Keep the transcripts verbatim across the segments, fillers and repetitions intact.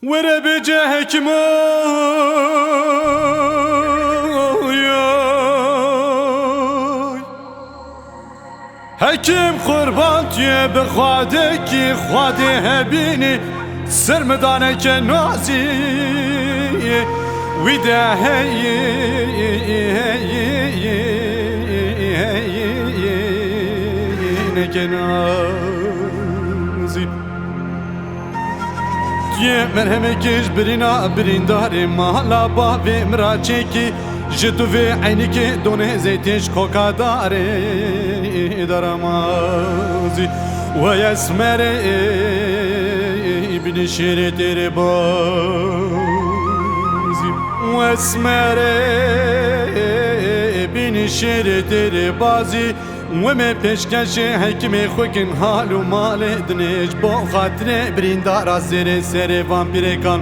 Were bêje hekîmoy. Hekîm qurban tu yê bi Xwedekî, Xwedê hebînî, ser midaneke nazî wî de heyî neke nazî. Tu yê merhemekê ji birîna birîndarê mala bavê min re çêkî, ji dûvê eynikê donê zeytê ji koka darê daramazî. Wey esmerê bînî şêrê têrê bazî. Wey esmerê bînî şêrê têrê bazî. Wê me pêşkêşê hekîmê xwe kin, hal û malê dinê ji bo xatirê birîndara zêrê serê vampîrêkan.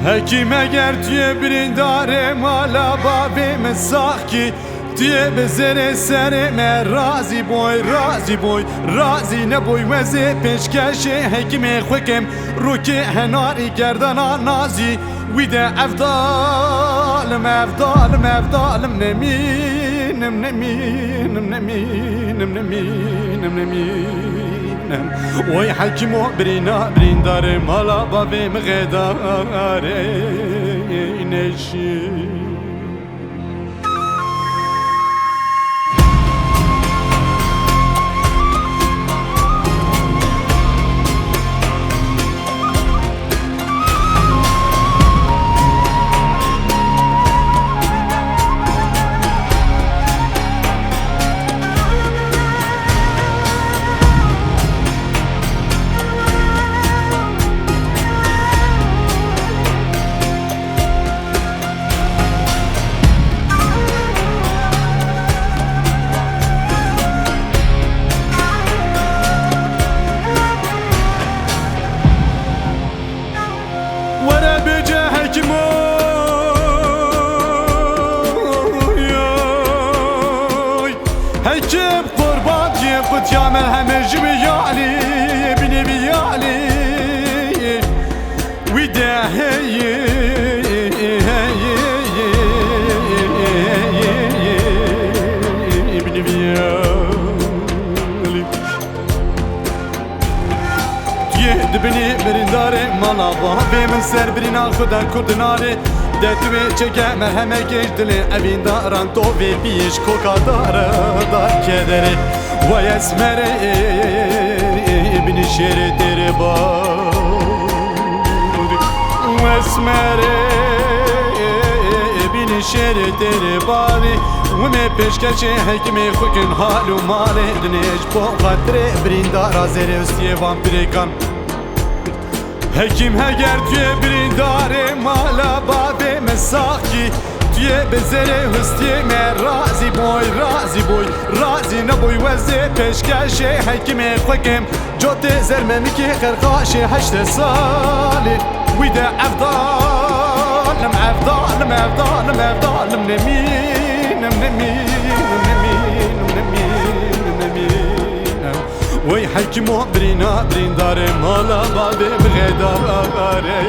Hekîm, eger tu yê birîndarê mala bavê min sax kî, tu yê bi zêrê serê me razî boy, razî boy, razî neboy, wezê pêşkêşê hekîmê xwe kem, rokê henarî gerdana nazî. Wî de evdalim, evdalim, evdalim, nemînim, nemînim, nemînim, nemînim, nemînim. Oy hekîmo, birîna, birîndarê mala bavê min xêdarê neşî. Were bêje hekîmoy. Hekîm qurban diye qutiya merhemê ji wî yalî, bînî wî yalî. Wî de heyî, heyî, bînî wî yalî. Tu yê dibînî birîndarê mala bavê min, ser birîna xwe de kurdinarê. De tu wê çêke merhemekê ji dilê evîndaran, tovê bî ji koka dare dar kederê. Wey esmerê bînî şêrê têrê bavî. Wey esmerê bînî şêrê têrê bavî. Wê me pêşkêşê hekîmê xwe kin, hal û malê dinê ji bo xatirê birîndara zêrê hustiyê vampîrêkan. Hekîm, heger tu yê birîndarê mala bavê min sax kî, tu yê bi zêrê hustiyê me razî boy, razî boy, razî neboy, wezê pêşkêşê hekîmê xwe kem. Cotê zermenikê qerqaşê heştê salî. Wî de evdalim, evdalim, evdalim, evdalim, nemînim, nemînim, nemînim, nemînim, nemînim. Wey hekîmo, birîna, birîndarê mala bavê min xêdarê.